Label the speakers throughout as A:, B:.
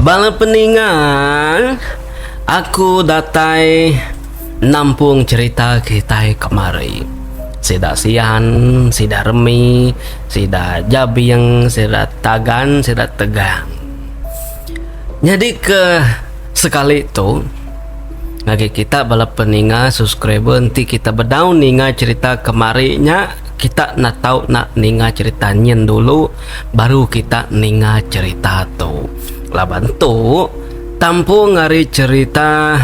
A: Bala peninga, aku datai nampung cherita kitai kemari. Sida Sian, sida Remi, sida Jabing, sida Tagan, sida Tegang. Nyadi ke sekali tu ngagai kita bala peninga subscriber enti kita bedau ninga cherita kemari nya kita enda tau nak ninga cherita nyin dulu baru kita ninga cherita tu. Laban tu tampung ari cherita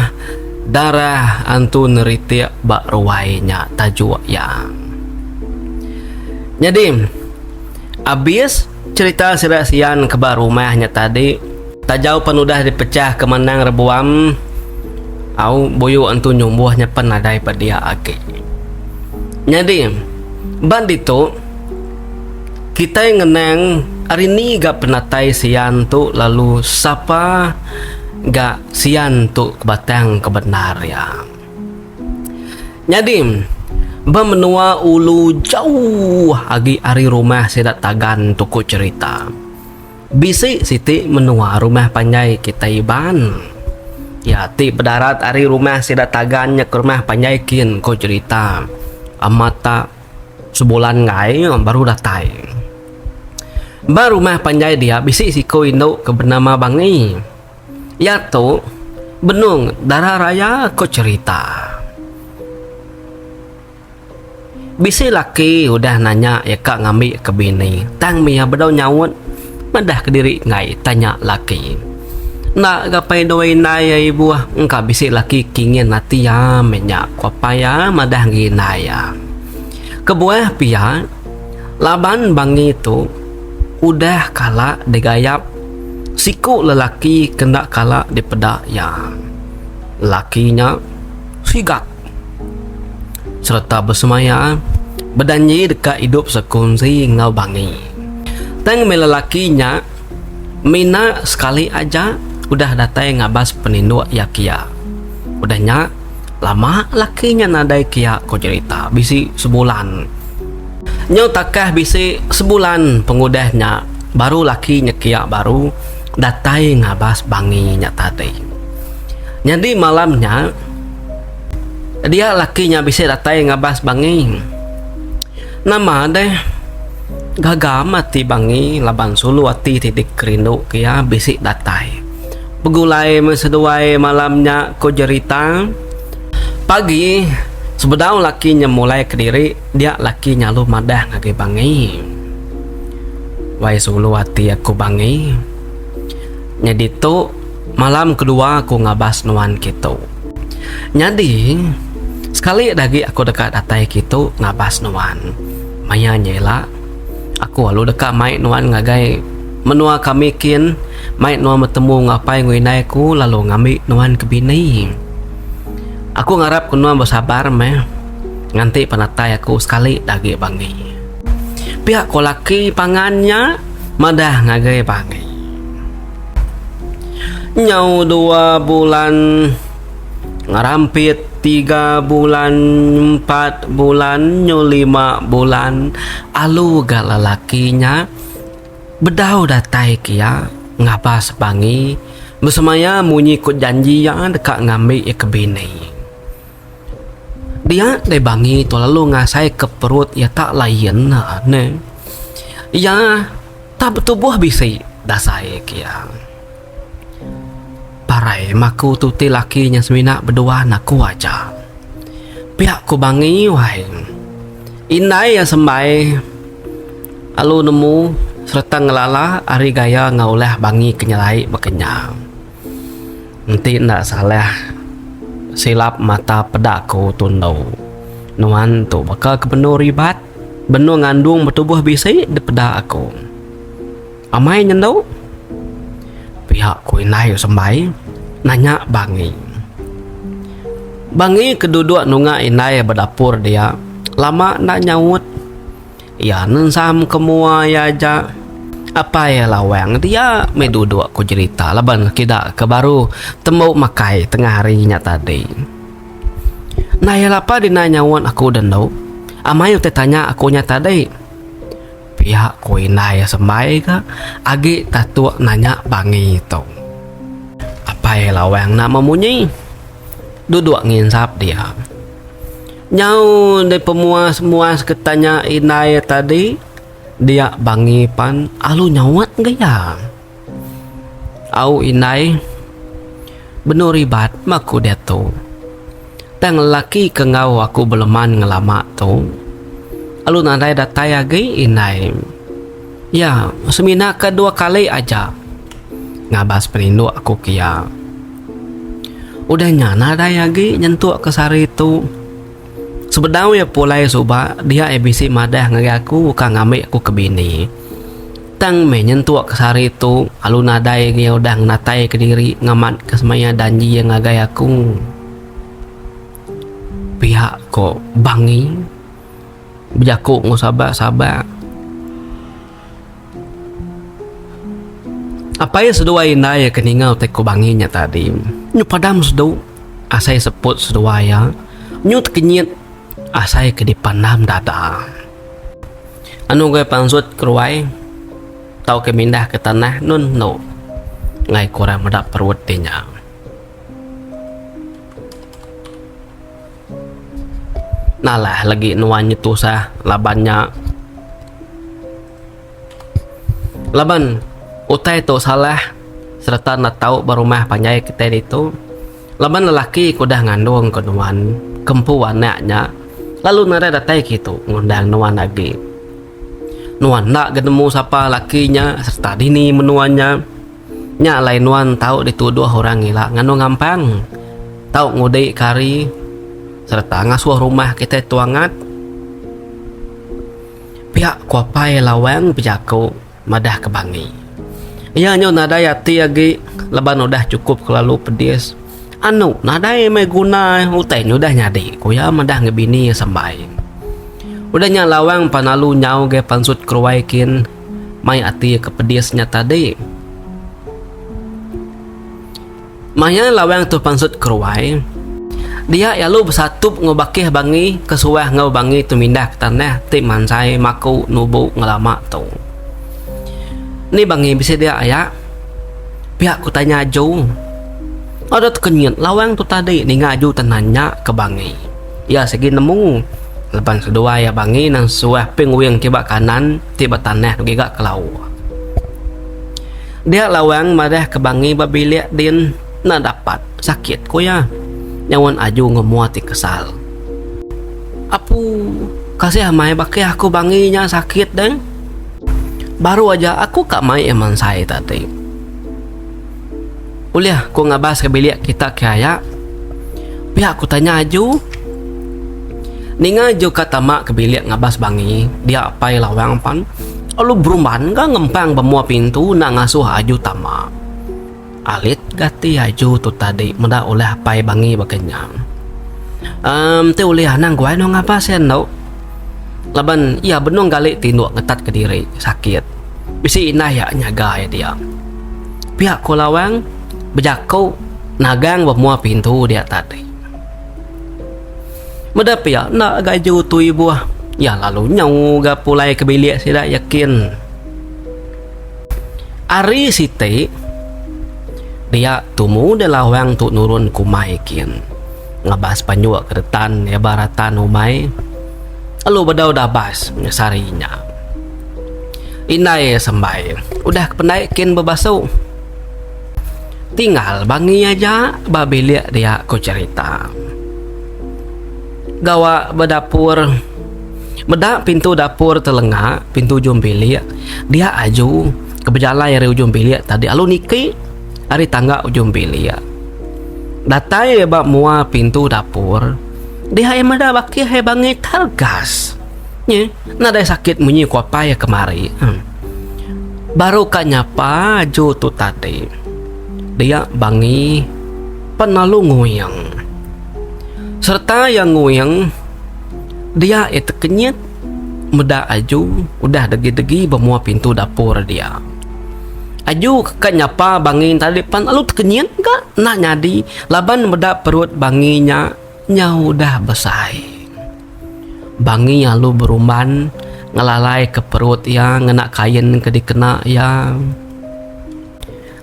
A: Darah Antu Neritik ba ruai nya tajuk iya. Nyadi abis cherita sida sian ke ba rumah nya tadi tajau pan udah dipechah ke Manang Rebuam au buyu antu nyumbuh nya pan nadai ba dia agi. Nyadi ba ditu kitai ngenang ari ni ga penatai sian tu lalu sapa ga sian tu batang ke bendar iya. Nyadi ba menua ulu jauh agi ari rumah sida Tagan tu ku cherita. Bisi siti menua rumah panjai kitai Iban. Iya ti bedarat ari rumah sida Tagan nya ke rumah panjai kin ku cherita. Amat ta sebulan enggai baru datai. Ba rumah panjai dia bisi siku indu ke benama Bangi. Iya tu benung dara raya ku cherita. Bisi laki udah nanya iya ka ngambi ke bini tang mih iya bedau nyaut madah kediri enggai tanya laki. Enda ga pai dua indai iya ibuh engka bisi laki kingin ati iya meh nya ku apai iya madah ngagai indai iya. Kebuah pia laban Bangi tu udah kala digayap siku lelaki ke enda kala dipeda iya. Lelaki nya sigat. Sereta besemaya bedanji deka idup sekunsi enggau Bangi. Tang meh lelaki nya mina sekali aja udah datai ngabas peninduk iya kia. Udah nya lama laki nya nadai kia ko jerita bisi sebulan. Nyau takah bisi sebulan pengudah nya baru laki nya kia baru datai ngabas Bangi nya tadi. Nyadi malam nya. Dia laki nya bisi datai ngabas Bangi. Nama deh gaga ati Bangi laban sulu ati ti dikerindu ke iya bisi datai. Begulai meh seduai malam nya ku jerita. Pagi sebedau laki nya mulai kediri dia laki nya lalu madah ngagai Bangi. Wai sulu ati aku Bangi. Nyadi tu malam kedua aku ngabas nuan kitu. Nyadi, sekali da agi aku deka datai kitu ngabas nuan. Maya nya ila, aku lalu deka mai nuan ngagai menua kami kin, mai nuan betemu enggau apai enggau indai aku lalu ngambi nuan ke bini. Aku ngarap ke nuan besabar meh nganti penatai aku sekali da agi bangi. Pia ko laki pangan nya madah ngagai bangi. Nyau dua bulan ngerampit tiga bulan empat bulan nyu lima bulan alu ga lelaki nya bedau datai ke iya ngabas bangi besemaya munyi ku janji iya deka ngambi iya ke bini. Dia deh bangi tu lalu ngasai ke perut iya tak lain ne. Iya tak betubuh bisi dasai ke iya. Parai maku tu ti laki nya semina beduan aku aja. Pia ku bangi wai. Indai iya sembai lalu nemu sereta ngelala ari gaya enggau ulah bangi ke nyelai baka nya. Enti enda salah silap mata peda aku tu endu. Nuan tu baka ke benung ribat, benung ngandung betubuh bisi dipeda aku. Amai nyendu? Pia ku indai Sembai nanya Bangi. Bangi ke duduk nunga indai ba dapur dia lama enda nyaut. Iya nensam ke mua iya aja. Apai Lawang dia meh duduk ku jerita laban kida ke baru tembu makai tengah hari nya tadi. Enda iya lapa dina nyaut aku dendu. Amai utai tanya aku nya tadi. Pia ku indai Sembai ga agi tatuk nanya Bangi tu. Apai Lawang enda memunyi. Duduk nginsap dia. Nyau dipemuas-muas ke tanya indai tadi, dia Bangi pan alu nyaut ga iya. Au indai, benung ribat meh aku diatu. Tang lelaki ke enggau aku beleman ngelama tu alu nadai datai agi indai. Iya semina ke dua kali aja ngabas perindu aku ke iya. Udah nya nadai agi nyentuk ke sehari tu. Sebedau iya pulai suba dia iya bisi madah ngagai aku ka ngambi aku ke bini. Tang meh nyentuk ke sehari tu alu nadai agi iya udah ngenatai kediri ngamat ke semaya danji iya ngagai aku. Pia ko Bangi bejaku enggau sabak-sabak. Apai seduai indai ke ninga utai ku Bangi nya tadi nyu padam sedu asai seput seduai iya nyu tekenyit asai ke dipandam dada. Anu gai pansut keruai tauka mindah ke tanah nun enu ngai ku orang meda perut ti nya. Nalah lagi nuan nya tusah laban nya. Laban utai tu salah sereta enda tau ba rumah panjai kitai ditu. Laban lelaki ke udah ngandung ke nuan ke empu anak nya lalu nadai datai kitu ngundang nuan agi. Nuan enda ga nemu sapa laki nya sereta dini menua nya. Nya alai nuan tau dituduh orang ila nganu ngampang, tau ngudi ke hari sereta ngasuh rumah kitai tu angat. Pia ku apai Lawang bejaku madah ke Bangi. Iya nyau nadai ati agi laban udah chukup kelalu pedis. Anu nadai meh guna utai nya udah nyadi, ku iya madah ngan bini iya Sambai. Udah nya Lawang pan lalu nyau gai pansut keruai kin. Mai ati ke pedis nya tadi. Maya Lawang tu pansut keruai, dia iya lalu besatup enggau bakih Bangi ke suah enggau Bangi tu mindah ke tanah ti mansai maku nubu ngelama tu. Ni Bangi bisi dia aya? Pia ku tanya Aju. Ada tekenyit Lawang tu tadi ninga Aju te nanya ke Bangi. Iya sigi nemu laban seduai iya Bangi nang suah ping wing kiba kanan. ti ba tanah tu giga ke lauk. Dia Lawang madah ke Bangi ba bilik din enda dapat sakit ku iya. Nyawan Aju enggau mua ti kesal. Apu, kasih amai bakih aku Bangi nya sakit deh. Baru aja aku ka mai iya mansai tadi. Ulih ku ngabas ke bilik kita ke aya? Pia ku tanya Aju. Ninga Aju ka tama ke bilik ngabas Bangi, dia apai Lawang pan lalu berumban ga ngempang ba mua pintu enda ngasuh Aju tama. Alit ga ati Aju tu tadi meda ulih apai Bangi baka nya. Emm ti ulih anang guai nuh ngabas iya endo. Laban iya benung gali tinduk ngetat kediri sakit. Bisi indai iya nyaga iya dia. Pia ku Lawang bejaku nagang ba mua pintu dia tadi. Meda pia enda ga aju tu ibuh iya lalu nyau ga pulai ke bilik sida yakin. Ari siti dia tumu deh Lawang tu nurun ke umai kin ngabas panjuk ke retan iya ba ratan umai lalu bedau dabas sehari nya. Indai sembai udah ke pendai kin bebasu. Tinggal bangi aja ba bilik dia ku cherita. Gawa ba dapur. Meda pintu dapur telenga pintu ujung bilik dia aju ke bejalai ari ujung bilik tadi lalu niki ari tangga ujung bilik. Datai ba mua pintu dapur dia iya meda bakih iya bangi targas. Nyi. Nadai sakit munyi ku apai iya kemari. Baru ka nyapa aju tu tadi. Dia Bangi pan lalu nguing. Sereta iya nguing, dia iya tekenyit meda aju udah degi-degi ba mua pintu dapur dia. Aju ke ka nyapa Bangi tadi pan lalu tekenyit ga enda nyadi laban meda perut Bangi nya nyau udah besai. Bangi alu berumban ngelalai ke perut iya ngena kain ke dikena iya.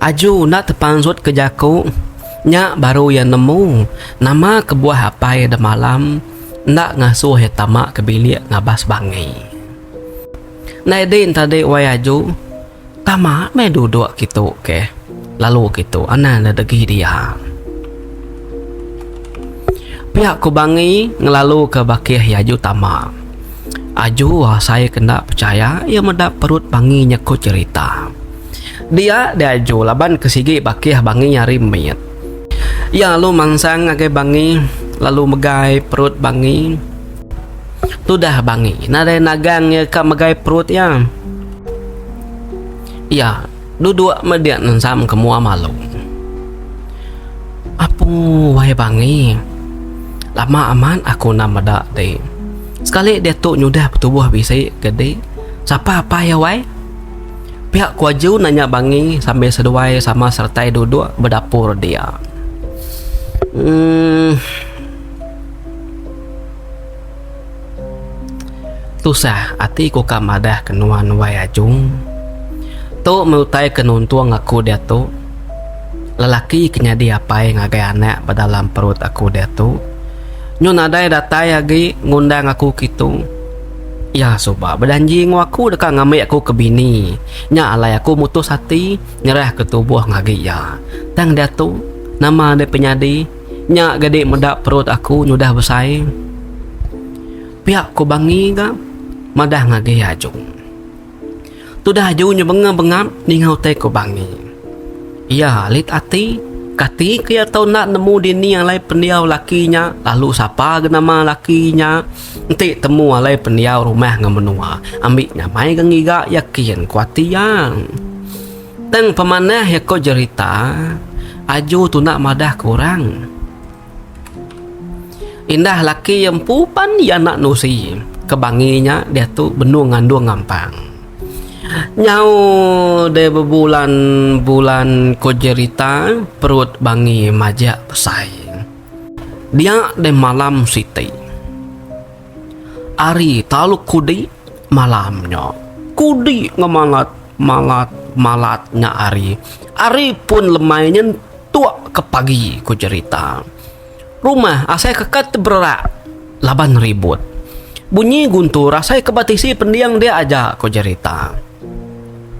A: Aju enda tepansut ke jaku. Nya baru iya nemu nama kebuah apai demalam enda ngasuh iya tama ke bilik ngabas Bangi. Ndai din tadi wai aju, tama meh duduk kitu keh lalu kitu anang degi dia. Pia ku Bangi ngelalu ke bakih iya aju tama. Aju asai ke enda pechaya iya meda perut Bangi nya ku cherita. Dia deh aju laban ke sigi bakih Bangi ari mit. Iya lalu mansang ngagai Bangi lalu megai perut Bangi. Tudah Bangi nadai nagang iya ka megai perut iya. Iya duduk meh dia nensam ke mua malu. Apu wai Bangi lama amat aku enda meda ti. Sekali diatu nyudah betubuh bisi ke di sapa apai iya wai. Pia ku Aju nanya Bangi sambil seduai sama seretai duduk bedapur dia. Uhh. Tusah ati ku ka madah ke nuan wai Ajung. Tu meh utai ke nuntung aku diatu. Lelaki ke nyadi apai ngagai anak ba dalam perut aku diatu. Nyu nadai datai agi ngundang aku kitu. Iya suba bedanji enggau aku deka ngambi aku ke bini. Nya alai aku mutus ati nyerahka tubuh ngagi iya. Tang diatu, nama deh penyadi, nya ga dek meda perut aku nyudah besai. Pia ku Bangi ga madah ngagai Ajung. Tudah aju nya bengap-bengap ninga utai ku Bangi. Iya alit ati, kati ke iya tau enda nemu dini alai pendiau laki nya lalu sapa ga nama laki nya. Enti temu alai pendiau rumah enggau menua, ambi nyamai ga ngiga iya kin, ku ati iya. Tang pemanah iya ko jerita, aju tunda madah ke orang. Indah laki iya empu pan iya enda nusi ke bangi nya diatu benung ngandung ngampang. Nyau deh bebulan bulan ko jerita perut bangi majak besai. Dia deh malam siti. Ari talu kudi malam nya. Kudi ngemalat malat malat nya ari. Ari pun lemai nyentuk ke pagi ku jerita. Rumah asai ke ka tebererak laban ribut. Bunyi guntur asai ke ba tisi pending dia aja ku jerita.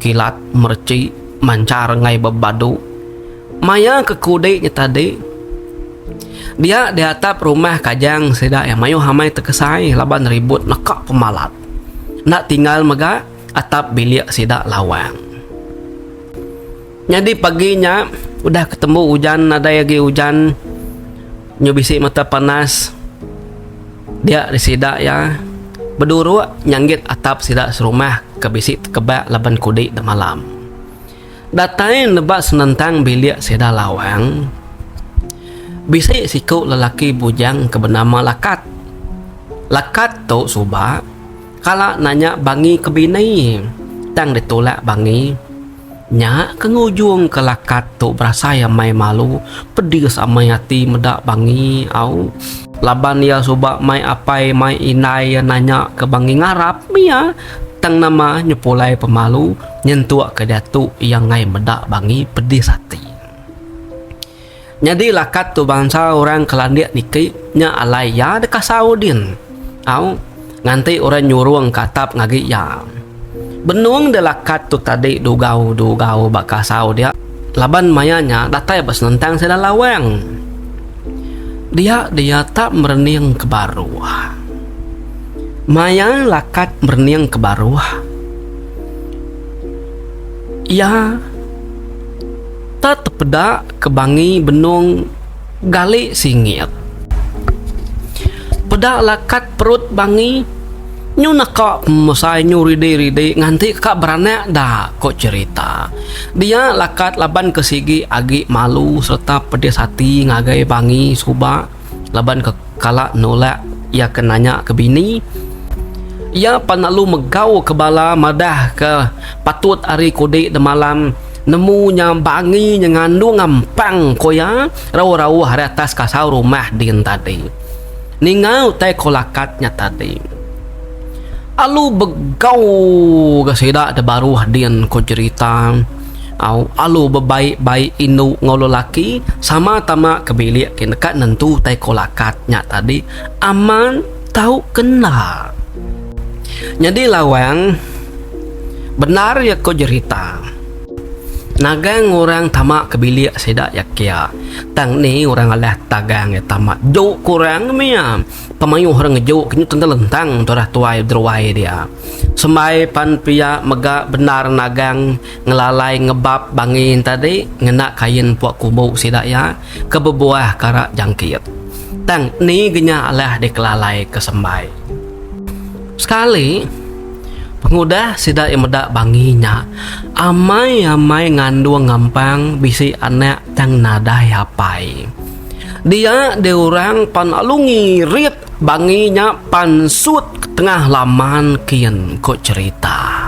A: Kilat mereci manchar enggai bebadu. Maya ke kudi nya tadi dia di atap rumah kajang sida iya mayuh amai tekesai laban ribut neka pemalat. Enda tinggal mega atap bilik sida lawang. Nyadi pagi nya udah ketembu ujan nadai agi ujan nyu bisi mata panas dia di sida iya beduruk nyanggit atap sida serumah ke bisi tekebak laban kudi demalam. Datai neba senentang bilik sida Lawang, bisi siku lelaki bujang ke benama Lakat. Lakat tu suba kala nanya Bangi ke bini tang ditulak Bangi. Nya ke ngujungka Lakat tu berasai amai malu, pedis amai ati meda Bangi au. Laban iya suba mai apai mai indai iya nanya ke Bangi ngarap iya tang nama nyepulai pemalu nyentuk ke diatu iya enggai meda Bangi pedis ati. Nyadi lakat tu bansa orang ke landik niki nya alai iya deka sau din. Au, nganti orang nyurung ke atap ngagi iya. Benung deh lakat tu tadi dugau-dugau ba kasau dia laban maya nya datai ba senentang sida Lawang. Dia dia tak merening ke baruh. Maya lakat merening ke baruh iya. Tak tepeda ke bangi benung gali singit. Peda lakat perut bangi nyu neka pemesai nyu ridi-ridi nganti ka beranak da ko cherita. Dia lakat laban ke sigi agi malu sereta pedis ati ngagai bangi suba. Laban ke kala nulak iya ke nanya ke bini, iya pan lalu megau ke bala madah ke patut ari kudi demalam nemu nya bangi nya ngandung ampang ko iya rauh-rauh ari atas kasau rumah din tadi. Ninga utai ko lakat nya tadi. Alu begau ga sida da baruh din ko jerita. Au alu bebai-bai indu enggau lelaki sama tama ke bilik ke deka nentu tai ko lakat nya tadi amat tau kena. Nyadi lawang bendar iya ko jerita. Nagang orang tama ke bilik sida iya kia. Tang ni orang alah tagang iya tama juk ke orang mih iya. Pemayuh orang ngejuk ke nyut lentang tudah tuai deruai dia. Sembai pan pia mega bendar nagang ngelalai ngebap bangi tadi ngena kain pua kumbu sida iya ke bebuah kara jangkit. Tang ni ge nya alah dikelalai ke sembai. Sekali pengudah sida iya meda bangi nya amai amai ngandung ngampang bisi anak tang nadai apai. Dia deh orang pan lalu ngirit bangi nya pansut ke tengah laman kin ko cherita.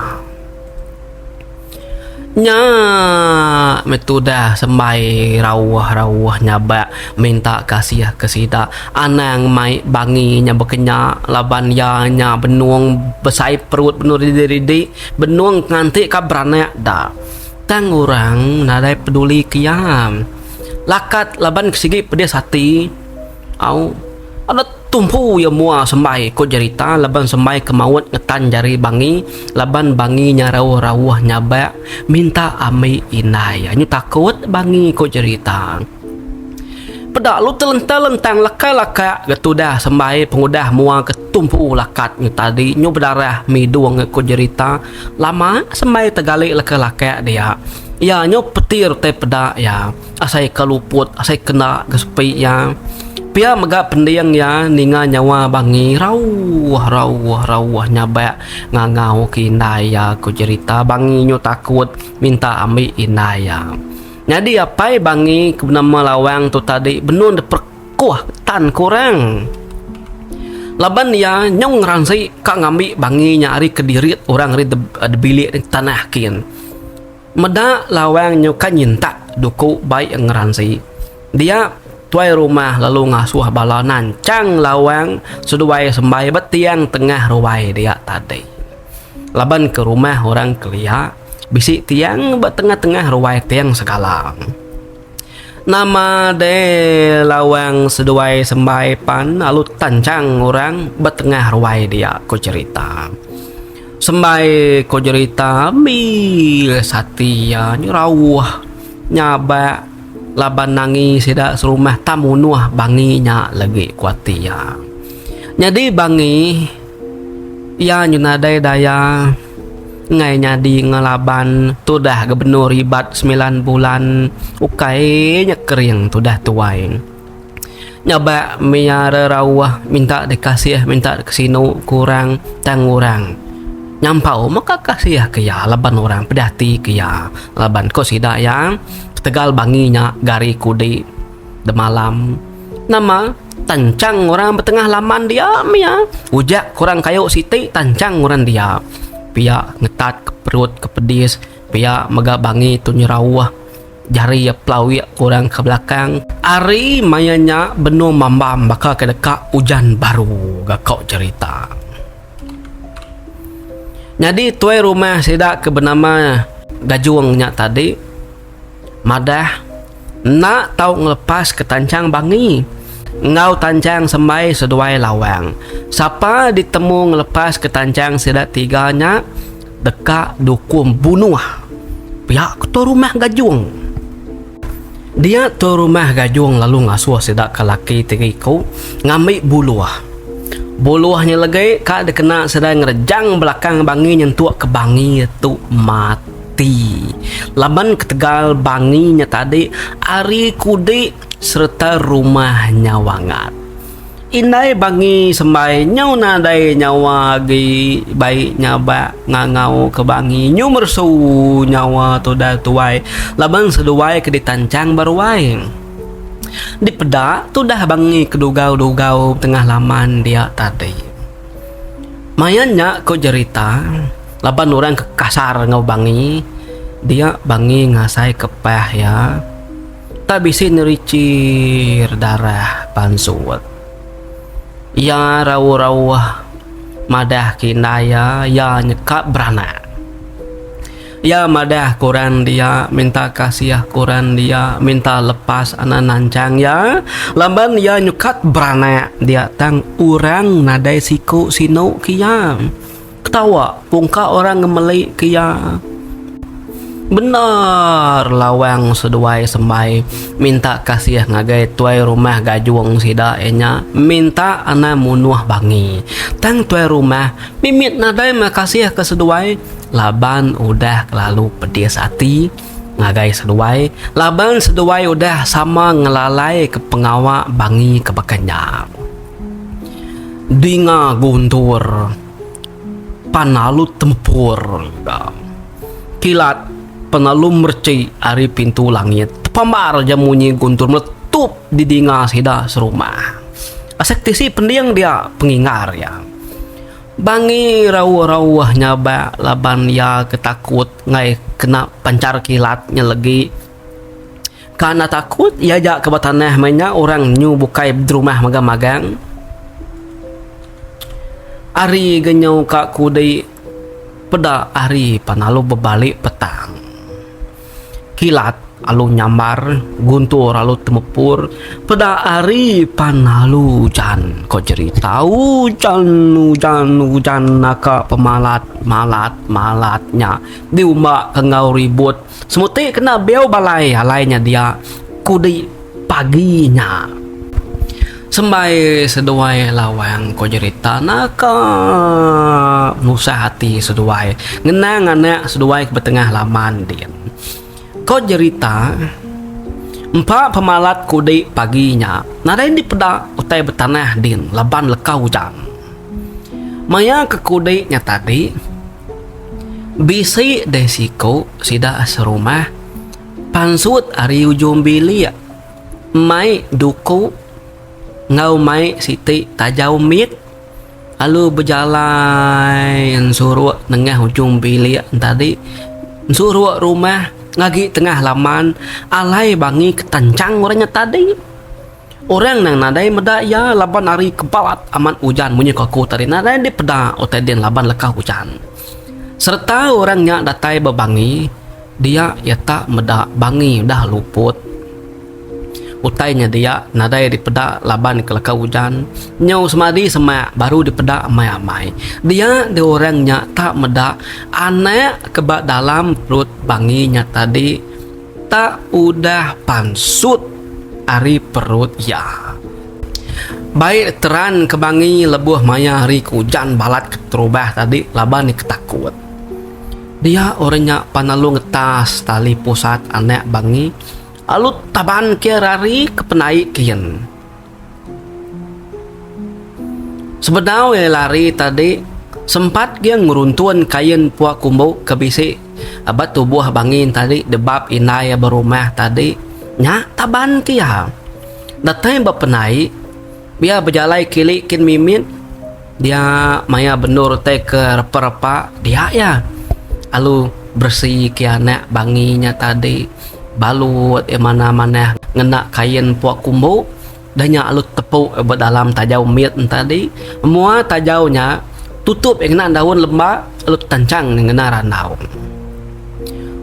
A: Nya meh tudah sembai rauh-rauh nyabak minta kasih ke sida anang mai bangi nya bekenya laban iya nya benung besai perut benung ridi-ridi benung nganti ka beranak da. Tang orang nadai peduli ke iya. Lakat laban ke sigi pedis ati au ada tumpu iya mua sembai ko jerita laban sembai ke maut ngetan jari bangi laban bangi nya rauh rauh nyabak minta ambi indai iya nyu takut bangi ko jerita. Peda lu telentang lentang leka laka ga tudah sembai pengudah mua ke tumpu lakat nyu tadi nyu bedarah midung ko jerita lama sembai tegali leka laka dia. Iya nyu petir tai peda iya asai ke luput asai kena ke sepi iya. Pia mega pending iya ninga nyawa bangi rauh rauh rauh nyabak ngangau ke indai iya ku jerita bangi nyu takut minta ambi indai iya. Nyadi apai bangi ke benama Lawang tu tadi benung diperekuh tan ke orang. Laban iya nyu ngeransi ka ngambi bangi nya ari kedirit orang ari debilik tanah kin. Meda Lawang nyuka nyintak duku bai ngeransi. Dia, tuai rumah lalu ngasuh bala nanchang Lawang seduai sembai ba tiang tengah ruai dia tadi. Laban ke rumah orang kelia bisi tiang ba tengah-tengah ruai tiang segala. Nama deh Lawang seduai sembai pan lalu tanchang orang ba tengah ruai dia ku cherita. Sembai ko jerita ambil sati iya nyerauh nyabak laban nangi sida serumah tak munuh bangi nya legi ku ati iya. Nyadi bangi iya nyu nadai daya enggai nyadi ngelaban tudah Gubernur Ribat semilan bulan ukai nya kering tudah tuai. Nyabak mia rerauh minta dikasih minta dikesinu ke orang tang orang nyampau meka kasih ke iya laban orang pedih ati ke iya laban ko sida iya ketegal bangi nya gari kudi demalam nama tanchang orang betengah laman dia mia ujak ke orang kayu siti tanchang orang dia pia ngetat ke perut ke pedis pia mega bangi tu nyerauh. Jari iya pelawik orang ke belakang. Ari maya nya benung mambam baka ke deka ujan baru ga ko cherita. Nyadi tuai rumah sida ke benama Gajung nya tadi madah enda tau ngelepas ke tanchang bangi enggau tanchang sembai seduai lawang. Sapa ditemu ngelepas ke tanchang sida tiga nya deka dukum bunuh pia ketua rumah Gajung. Dia tua rumah Gajung lalu ngasuh sida ke laki tiga iku ngambi buluh. Buluh nya legi ka dikena sida ngerejang belakang bangi nyentuk ke bangi tu mati. Laban ketegal bangi nya tadi ari kudi sereta rumah nya wangat. Indai Bangi sembai nyau nadai nyawa agi bai nyabak ngangau ke Bangi nyu meresu nyawa tudah tuai laban seduai ke ditanchang ba ruai. Dipeda tudah Bangi ke dugau-dugau tengah laman dia tadi. Maya nya ko jerita laban orang ke kasar enggau Bangi dia Bangi ngasai ke pah iya. Tak bisi nerichir darah pansut. Iya rauh-rauh madah ke indai iya, iya nyekap beranak. Iya madah ke orang dia minta kasih ke orang dia minta lepas anak nanchang iya laban iya nyukat beranak dia tang orang nadai siku sinu ke iya. Ketawa pungka orang ngemeli ke iya. Bendar lawang seduai sembai minta kasih ngagai tuai rumah gajung sida iya nya minta anang munuh bangi. Tang tuai rumah mimit nadai meh kasih ke seduai laban udah kelalu pedis ati ngagai seduai laban seduai udah sama ngelalai ke pengawa bangi ke baka nya. Dinga guntur panalu tempur ga. Kilat penalu merchi ari pintu langit tepambar ja munyi guntur meletup didinga sida serumah. Asai tisi pending dia pengingar iya. Bangi rauh-rauh nyabak laban iya ke takut enggai kena panchar kilat nya legi. Ka enda takut iya aja ke ba tanah meh nya orang nyu bukai berumah magang-magang. Ari ga nyu ka kudi peda ari pan alu bebali petang. Kilat alu nyambar, guntur alu temepur, peda ari pan alu ujan ko jerita ujan ujan ujan naka pemalat malat malat nya diumba ke enggau ribut. Semuti kena biau balai alai nya dia kudi pagi nya. Sembai seduai lawang ko jerita naka nusah ati seduai ngenang anak seduai ke betengah laman din. Ko jerita empa pemalat kudi pagi nya nadai dipeda utai betanah din laban leka ujan. Maya ke kudi nya tadi. Bisi deh siku sida serumah pansut ari ujung bilik mai duku enggau mai siti tajau mit lalu bejalai ensuruk nengah ujung bilik tadi ensuruk rumah agi tengah laman alai bangi ketanchang orang nya tadi. Orang nang nadai meda iya laban ari ke balat amat ujan munyi ko aku tadi nadai dipeda utai din laban leka ujan. Sereta orang nya datai ba bangi dia iya tak meda bangi udah luput. Utai nya dia nadai dipeda laban ke leka ujan nyau semadi semak baru dipeda amai amai. Dia deh orang nya tak meda anak ke ba dalam perut bangi nya tadi. Tak udah pansut ari perut iya. Baik teran ke bangi lebuh maya hari ke ujan balat keterubah tadi laban iya ke takut. Dia orang nya pan lalu ngetas tali pusat anak bangi lalu taban ke rari ke penai kin. Sebedau iya lari tadi, sempat iya ngeruntun kain pua kumbu ke bisi ba tubuh bangin tadi debab indai iya ba rumah tadi nya taban ke iya. Datai ba penai, iya bejalai kili kin mimit dia maya bendur tai ke repa-repa dia iya alu beresi ke anak bangi nya tadi balut iya manah-manah ngena kain pua kumbu. Dah nya alu tepu ba dalam tajau mit ne tadi. Mua tajau nya tutup iya ngena daun lemba alu tanchang ne ngena randau.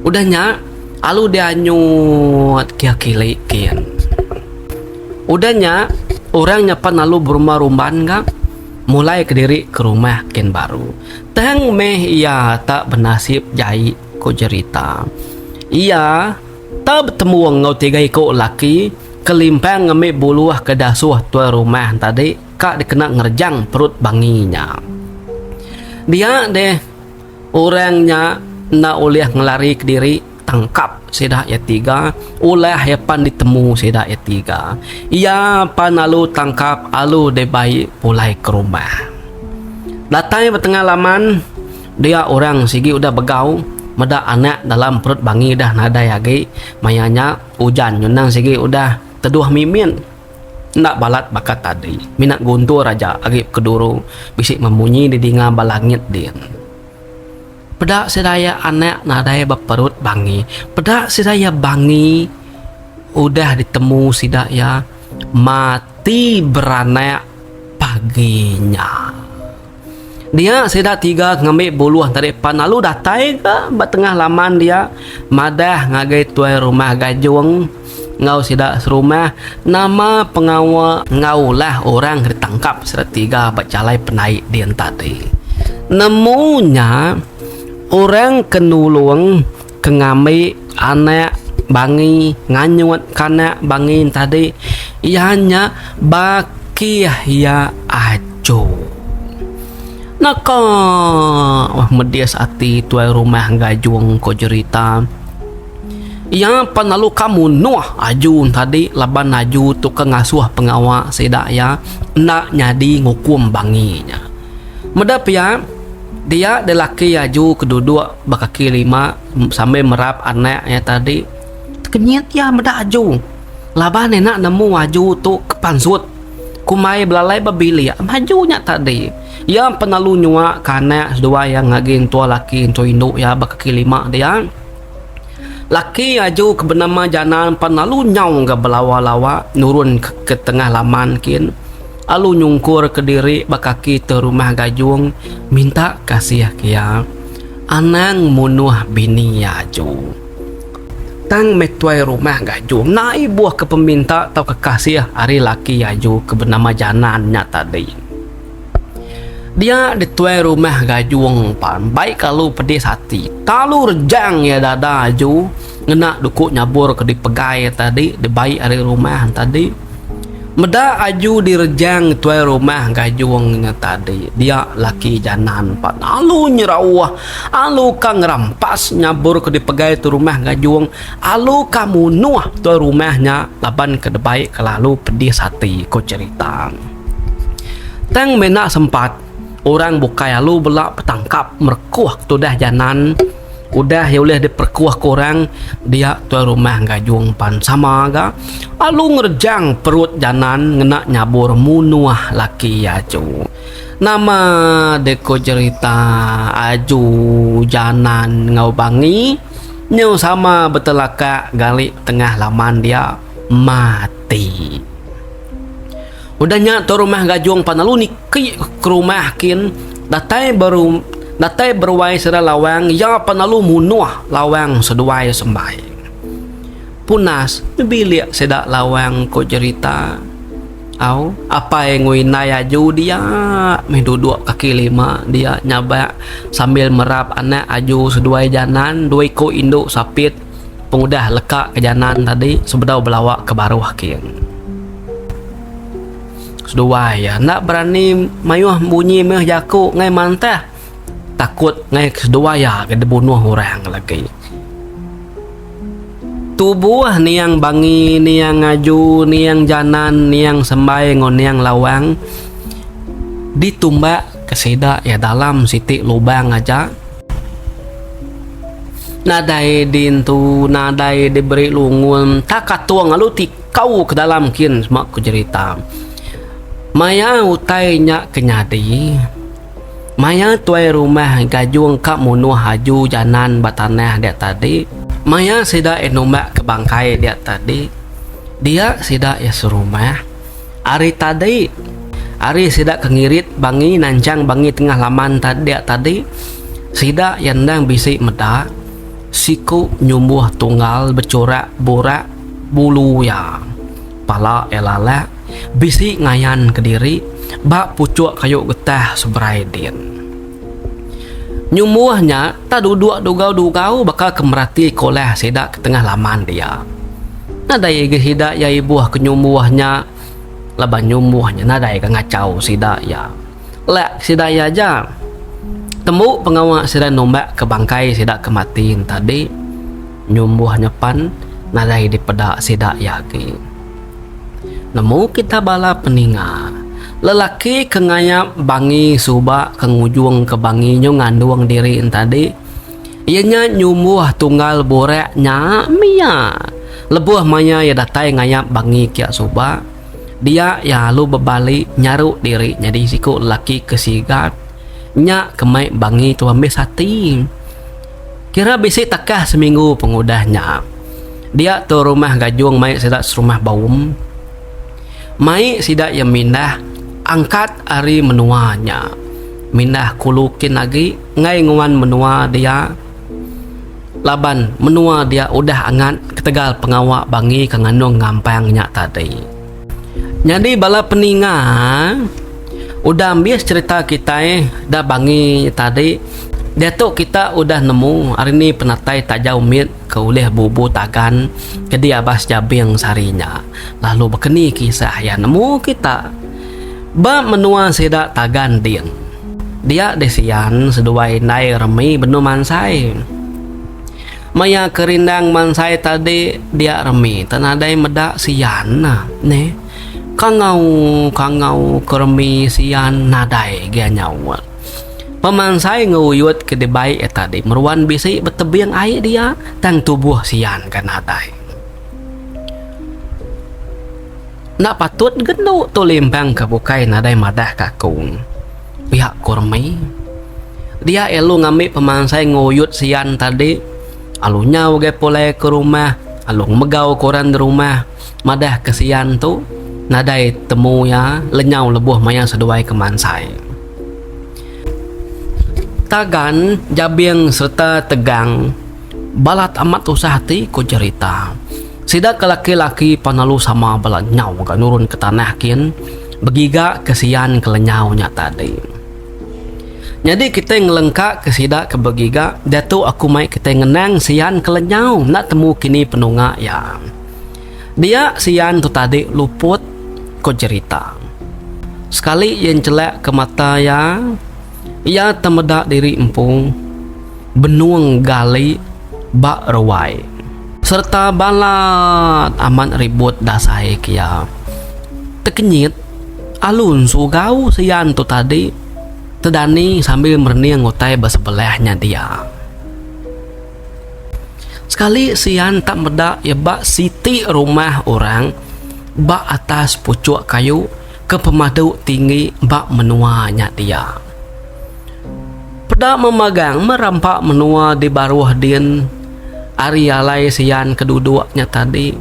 A: Udah nya alu dianyut kia kili kin. Udah nya orang nya pan alu berumban-rumban ga mulai kediri ke rumah kin baru. Tang meh iya tak benasib jai ku jerita. Iya tak betemu enggau tiga iku laki. Kelimpang ngembi buluh ke dasuh tuai rumah tadi ka dikena ngerejang perut bangi nya. Dia deh orang nya enda ulih ngelari kediri tangkap sida iya tiga ulah iya pan ditemu sida iya tiga. Iya pan alu tangkap alu dibai pulai ke rumah. Datai ba tengah laman dia orang sigi udah begau meda anak dalam perut bangi dah nadai agi maya nya. Ujan nyenang sigi udah teduh mimit enda balat baka tadi mina guntur aja agi bekeduru bisi memunyi didinga ba langit din. Peda sida iya anak nadai ba perut bangi peda sida iya bangi udah ditemu sida iya mati beranak pagi nya. Dia sida tiga ngambi buluh tadi pan lalu datai ga ba tengah laman dia madah ngagai tuai rumah Gajung enggau sida serumah nama pengawa enggau ulah orang ke ditangkap sida tiga ba jalai pendai din tadi. Nemu nya orang ke nulung ke ngambi anak bangi nganyut ke anak bangi tadi iya nya bakih iya aju. Naka medis ati tuai rumah Gajung ko jerita. Iya pan lalu ka munuh aju tadi laban aju tu ke ngasuh pengawa sida iya enda nyadi ngukum bangi nya. Meda pia dia deh laki aju ke duduk ba kaki lima sambil merap anak iya tadi tekenyit iya meda aju laban ina nemu aju tu ke pansut kumbai belalai ba bilik maju nya tadi. Iya pan lalu nyua ke anak seduai iya ngagi entua laki entua indu iya ba kaki lima dia. Laki aju ke benama Janan pan lalu nyau ga belawa-lawa nurun ke tengah laman kin lalu nyungkur ke diri ba kaki te rumah Gajung minta kasih ke iya anang munuh bini iya aju. Tang meh tuai rumah Gajung enda ibuh ke peminta tauka kasih ari laki aju ke benama Janan nya tadi. Dia dituai rumah Gajung pan baik kalu pedis ati kalu rejang iya dada aju ngena duku nyabur ke dipegai iya tadi dibai ari rumah tadi. Meda aju direjang tuai rumah Gajung nya tadi dia laki janan pan alu nyerauh alu ka ngerampas nyabur ke dipegai tu rumah Gajung alu ka munuh tuai rumah nya laban ke dibai kelalu pedis ati ku cherita. Tang meh enda sempat, orang bukai alu bela betangkap merekuh ke tudah janan. Udah iya ulih diperekuh ke orang, dia tuai rumah Gajung pan sama ga alu ngerejang perut janan ngena nyabur munuh laki iya aju. Nama deh ko jerita aju janan enggau Bangi nyau sama betelakak gali tengah laman dia mati. Udah nya tu rumah Gajung pan lalu niki ke rumah kin datai baru datai beruai sida Lawang iya pan lalu munuh Lawang seduai sembai. Punas bilik sida Lawang ko jerita au apai enggau indai aju dia meh duduk kaki lima dia nyabak sambil merap anak aju seduai janan dua iku indu sapit pengudah leka ke janan tadi sebedau belawa ke baruh kin. Seduai iya enda berani mayuh bunyi meh jaku ngai mantah takut ngai seduai iya ke dibunuh orang lagi. Tubuh niang Bangi, niang Aju, niang Janan, niang Sembai enggau niang Lawang ditumbak ke sida iya dalam siti lubang aja. Nadai dintu, nadai diberi lungun, tak katung lalu tikau ke dalam kin sema ku jerita. Maya utai nya ke nyadi, maya tuai rumah Gajung ka munuh aju janan ba tanah dia tadi, maya sida iya numbak ke bangkai dia tadi, dia sida iya serumah. Ari tadi, ari sida ke ngirit bangi nanchang bangi tengah laman dia tadi, sida iya endang bisi meda siku nyumbuh tunggal bechurak burak bulu iya. Pala iya lalak bisi ngayan kediri ba puchuk kayu getah seberai din. Nyumbuh nya tak duduk dugau-dugau baka ke merati ke ulah sida ke tengah laman dia. Nadai agi sida iya ibuh ke nyumbuh nya laban nyumbuh nya nadai ga ngachau sida iya. Lak sida iya aja. Tembu pengawa sida numbak ke bangkai sida ke mati nya tadi, nyumbuh nya pan nadai dipeda sida iya agi. Nemu kita bala peninga, lelaki ke ngayap bangi suba ke ngujung ke bangi nyu ngandung diri entadi, iya nya nyumbuh tunggal burak nya mia. Lebuh maya iya datai ngayap bangi kia suba, dia iya lalu bebali nyaru diri nyadi siku lelaki ke sigat nya ke mai bangi tu ambis ati. Kira bisi takah seminggu pengudah nya. Dia tu rumah Gajung mai sida serumah baum. Mai sida iya mindah angkat ari menua nya. Mindah kulu kin agi enggai nguan menua dia laban menua dia udah angat ketegal pengawa bangi ke ngandung ngampang nya tadi. Nyadi bala peninga udah ambis cherita kitai da bangi nya tadi diatu kita udah nemu ari ni penatai tajau mit ke ulih bubu tagan ke diabas jabing sehari nya lalu bekeni kisah iya nemu kita. Ba menua sida Tagan din, dia deh sian seduai indai remi benung mansai. Maya ke rindang mansai tadi dia remi te nadai meda sian neh. Kangau kangau ke remi sian nadai gia nyaut. Pemansai enggau uyut ke dibai iya tadi meruan bisi betebing ai dia tang tubuh sian ga nadai. Enda patut gendu tu limpang ke bukai nadai madah ka aku. Pia ku remi. Dia elu ngambi pemansai nguyut sian tadi alu nyau gai pulai ke rumah alu ngemegau ke orang di rumah madah ke sian tu nadai temu iya lenyau lebuh maya seduai ke mansai. Tagan, Jabing sereta Tegang balat amat tusah ati ku jerita. Sida ke laki-laki pan lalu sama bala nyau ga nurun ke tanah kin begiga ke sian ke lenyau nya tadi. Nyadi kitai ngelengka ke sida ke begiga diatu aku mai kitai ngenang sian ke lenyau enda temu kini penunga iya. Dia sian tu tadi luput ko jerita. Sekali iya enchelak ke mata iya, iya temeda diri empu. Benung gali ba ruai. Sereta balat amat ribut dasai ke iya. Tekenyit, alun sugau sian tu tadi tedani sambil merening utai ba sebelah nya dia. Sekali sian tak meda iya ba siti rumah orang ba atas puchuk kayu ke pemadu tinggi ba menua nya dia. Peda memagang meh rampa menua di baruh din ari alai sian ke duduk nya tadi.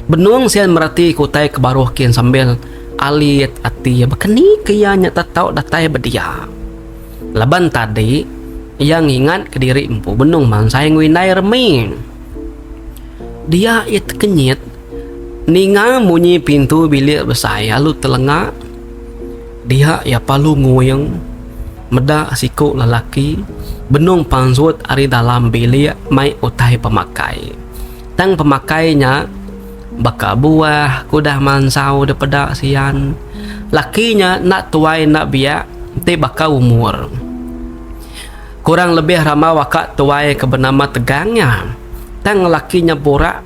A: Benung sian mereti ke utai ke baruh kin sambil alit ati iya bekeni ke iya nya tetau datai bedia. Laban tadi iya ngingat kediri empu benung mansai enggau indai remi. Dia iya tekenyit ninga munyi pintu bilik besai lalu telenga. Dia iya palu nguing meda siku lelaki benung pansut ari dalam bilik mai utai pemakai. Tang pemakai nya baka buah ke udah mansau dipeda sian. Laki nya enda tuai enda biak enti baka umur. Kurang lebih rambau aka tuai ke benama Tegang nya. Tang lelaki nya burak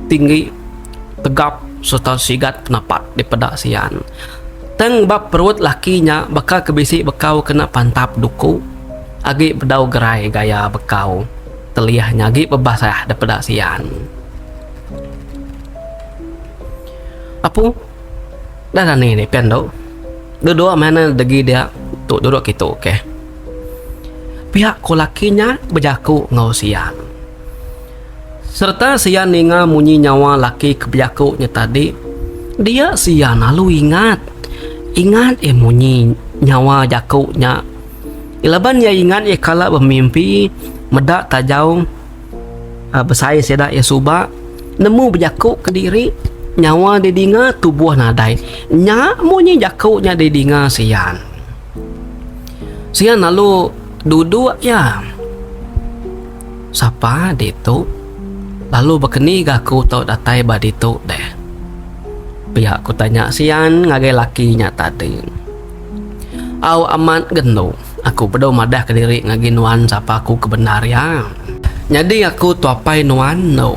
A: tinggi tegap sereta sigat penapat dipeda sian. Tang ba perut laki nya baka ke bisi bekau kena pantap duku agi bedau gerai gaya bekau telih nya agi bebasah dipeda sian. Apu dah dani ni pian tu duduk meh ne degi dia tu duduk kitu okey. Pia ku laki nya bejaku enggau sian. Sereta sia ninga munyi nyawa laki ke bejaku nya tadi, dia sia lalu ingat. Ingat iya munyi nyawa jaku nya. Laban iya ingat iya kala bemimpi meda tajau besai sida iya suba nemu bejaku kediri nyawa didinga tubuh nadai. Nya munyi jaku nya didinga sian. Sian lalu duduk iya. Sapa ditu lalu bekeni ga aku tau datai ba ditu deh? Pia ku tanya Sian ngagai laki nya tadi. Au amat gendu, aku bedau madah kediri ngagi nuan sapa aku ke bendar iya. Nyadi aku tu apai nuan endo.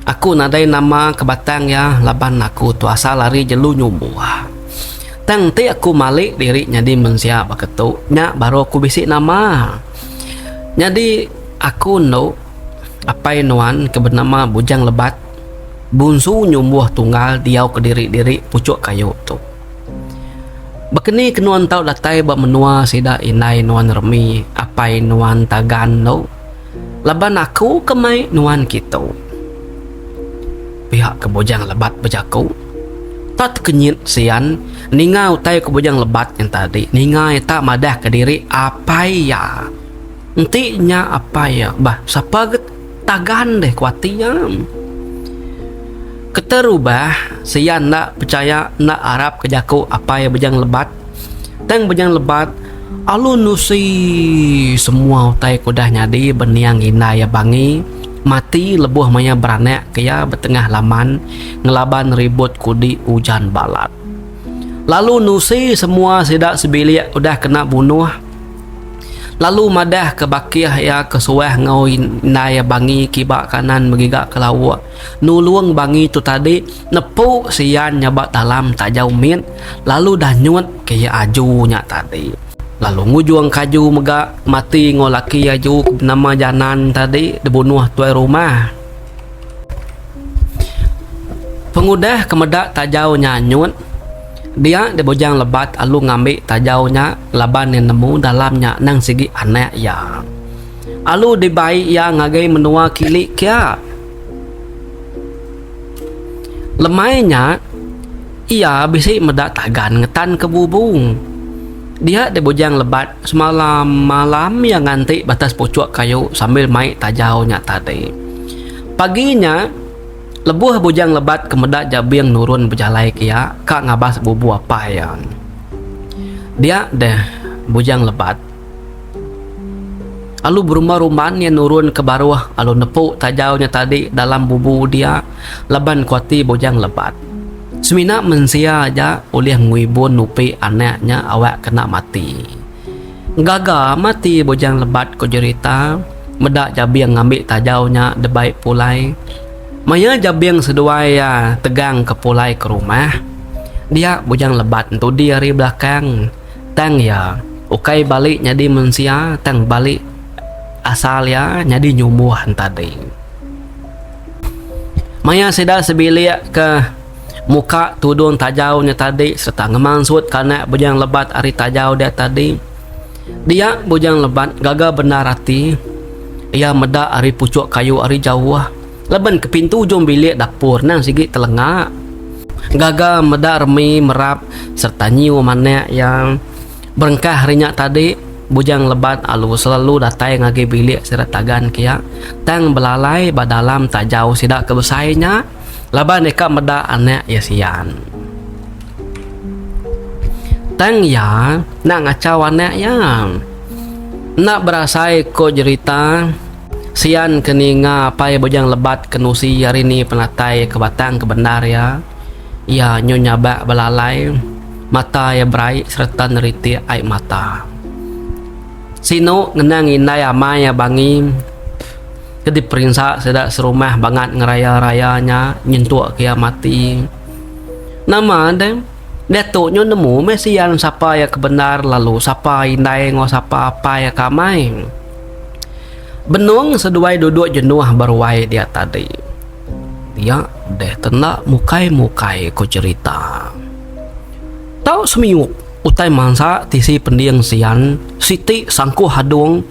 A: Aku nadai nama ke batang iya laban aku tu asal ari jelu nyumbuh. Tang enti aku malik diri nyadi mensia baka tu nya baru aku bisi nama. Nyadi aku endo apai nuan ke benama Bujang Lebat Bunsu nyumbuh tunggal diau kediri-diri puchuk kayu tu. Bekeni ke nuan tau datai ba menua sida indai nuan remi apai nuan tagan endo laban aku ke mai nuan kitu. Pia ke Bujang Lebat bejaku. Tak tekenyit Sian ninga utai ku Bujang Lebat nya tadi ninga iya tak madah ka diri apai iya. Enti nya apai iya bah sapa ga tagan deh ku ati iya. Keterubah Sian enda pechaya enda arap ka jaku apai Bujang Lebat. Tang Bujang Lebat alu nusi semua utai ke udah nyadi ba niang indai iya Bangi mati lebuh maya beranak ke iya ba tengah laman ngelaban ribut kudi ujan balat. Lalu nusi semua sida sebilik udah kena bunuh lalu madah ke bakih iya ke suah enggau indai iya Bangi kiba kanan begiga ke lauk nulung Bangi tu tadi nepu sian nya ba dalam tajau mit lalu dah nyut ke iya aju nya tadi. Lalu ngujung ke aju mega mati enggau laki aju ke benama Janan tadi dibunuh tuai rumah. Pengudah ke meda tajau nya anyut, dia deh Bujang Lebat alu ngambi tajau nya laban iya nemu dalam nya nang sigi anak iya. Alu dibai iya ngagai menua kili kia. Lemai nya, iya bisi meda tagan ngetan ke bubu. Dia deh Bujang Lebat semalam-malam iya nganti batas puchuk kayu sambil mai tajau nya tadi. Pagi nya, lebuh Bujang Lebat ke meda Jabing nurun bejalai ke iya ka ngabas bubu apai iya. Dia deh Bujang Lebat alu berumban-rumban iya nurun ke baruh alu nepu tajau nya tadi dalam bubu dia laban ku ati Bujang Lebat. Semina mensia aja ulih ngibun nupi anak nya awak kena mati. Gaga mati Bujang Lebat ko jerita meda Jabing ngambi tajau nya debai pulai. Maya Jabing seduai iya tegang ke pulai ke rumah, dia Bujang Lebat entudi ari belakang tang iya ukai bali nyadi mensia tang bali asal iya nyadi nyumbuh entadi. Maya sida sebilik ke. Muka tudung tajau nya tadi sereta ngemansutka anak Bujang Lebat ari tajau dia tadi. Dia Bujang Lebat gaga bendar ati iya meda ari puchuk kayu ari jauh laban ke pintu ujung bilik dapur nang sigi telenga. Gaga meda remi merap sereta nyium anak iya. Berengkah ari nya tadi Bujang Lebat alu selalu datai ngagai bilik sida tagan ke iya tang belalai ba dalam tajau sida ke besai nya. Laban deka meda anak iya sian. Tang iya enda ngachau anak iya. Enda berasai ko jerita sian ke ninga apai Bujang Lebat ke nusi ari ni penatai ke batang ke bendar iya. Iya nyu nyabak belalai, mata iya berai sereta neritik ai mata. Sinu ngenang indai amai iya Bangi. Ke diperinsa sida serumah bangat ngeraya-raya nya nyentuk ke iya mati. Nama deh, diatu nyu nemu meh sian sapa iya ke bendar lalu sapa indai enggau sapa apai iya ke amai. Benung seduai duduk jenuh ba ruai dia tadi. Dia deh tenda mukai-mukai ku cherita. Tau semiuk utai mansa tisi pending sian siti sangkuh adung.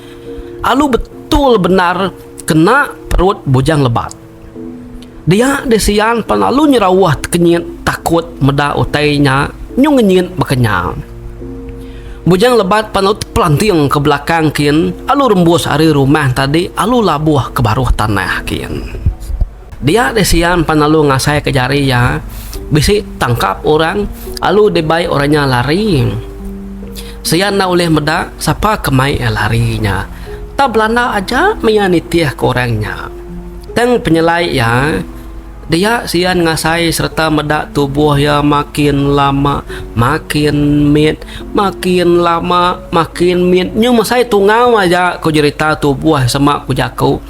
A: Alu betul bendar kena perut Bujang Lebat. Dia disian pan lalu nyerauh tekenyit takut meda utai nya nyu ngenyit baka nya. Bujang Lebat pan lalu tepelanting ke belakang kin alu rembus ari rumah tadi alu labuh ke baruh tanah kin. Dia deh sian pan lalu ngasai ke jari iya bisi tangkap orang lalu dibai orang nya lari. Sian enda ulih meda sapa ke mai iya lari nya. Tak belanda aja meh iya nitih ke orang nya. Tang penyelai iya, dia sian ngasai sereta meda tubuh iya makin lama makin mit, makin lama makin mit. Nyu mesai tungau aja ku jerita tubuh sema ku jaku.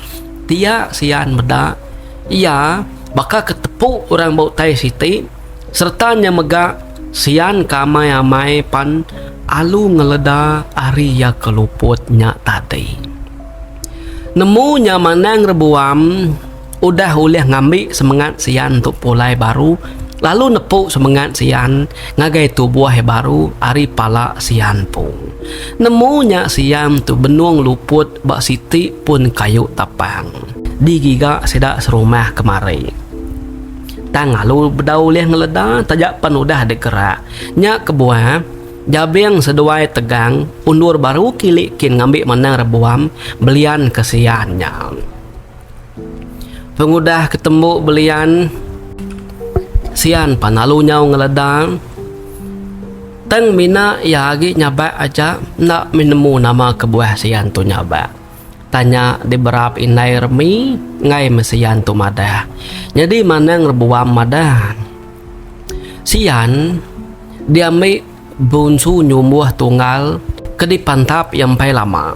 A: Dia sian meda iya baka ke tepu orang ba utai siti sereta nya mega sian ke amai-amai pan alu ngeleda ari iya ke luput nya tadi. Nemu nya Manang Rebuam udah ulih ngambi semengat sian tu pulai baru lalu nepu semengat sian ngagai tubuh iya baru ari pala sian empu. Nemu nya sian tu benung luput ba siti pun kayu tapang digiga sida serumah kemari. Tang alu bedau ulih ngeleda taja pan udah digerak. Nya kebuah, Jabing seduai Tegang undur baru kili kin ngambi Manang Rebuam belian ke sian nya. Pengudah ke tembu belian, sian pan alu nyau ngeleda. Tang mina iya agi nyabak aja enda mih nemu nama kebuah sian tu nyabak. Tanya diberap indai remi enggai meh sian tu madah. Nyadi manang rebuam madah. Sian diambi bunsu nyumbuh tunggal ke dipantap iya empai lama.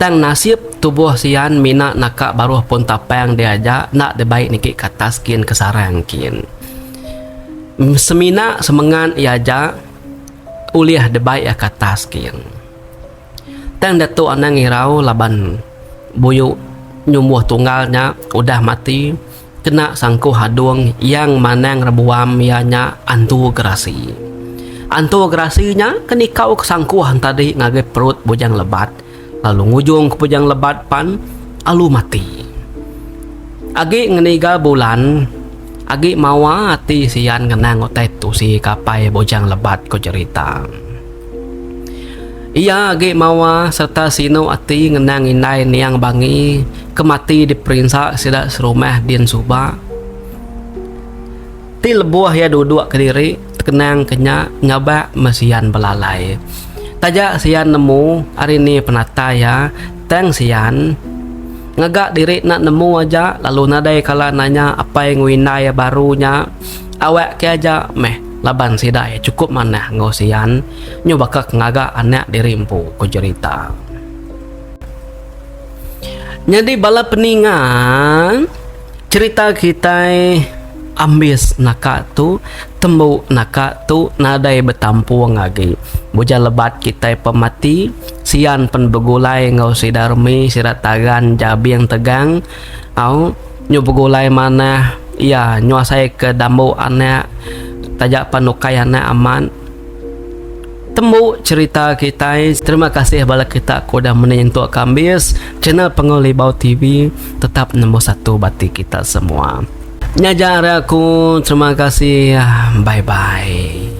A: Tang nasib tubuh sian mina naka baruh pun tapang dia aja enda dibai niki ke atas kin ke sarang kin. Semina semengat iya aja ulih dibai iya ke atas kin. Tang diatu anang irau laban buyu nyumbuh tunggal nya udah mati kena sangkuh adung yang manang rebuam iya nya Antu Gerasi. Antu Gerasi nya ke nikau ke sangkuh entadi ngagai perut Bujang Lebat lalu ngujung ke Bujang Lebat pan alu mati. Agi ngeniga bulan agi mawa ati sian ngenang utai tusi ke apai Bujang Lebat ku jerita. Iya agi mawa sereta sinu ati ngenang indai niang Bangi ke mati diperinsa sida serumah din suba. Ti lebuh iya duduk kediri tekenang ke nya nyabak meh sian belalai. Taja sian nemu ari ni penatai iya tang sian ngaga diri enda nemu aja lalu nadai kala nanya apai enggau indai iya baru nya awak ke aja meh. Laban sida iya chukup manah enggau sian nyu baka ke ngaga anak diri empu, ku jerita. Nyadi bala peninga cherita kitai ambis naka tu tembu naka tu nadai betampung agi. Bujang lebat kitai pemati sian pen begulai enggau sida remi sida tagan jabing tegang au. Nyu begulai manah iya nyu asai ke dambu anak taja pan ukai anak amat. Tembu cherita kitai terima kasih bala kita ke udah meni nyentuk ke ambis channel Panggau Libau TV tetap nombor satu ba ati kita semua. Nya aja ari aku terima kasih bye bye.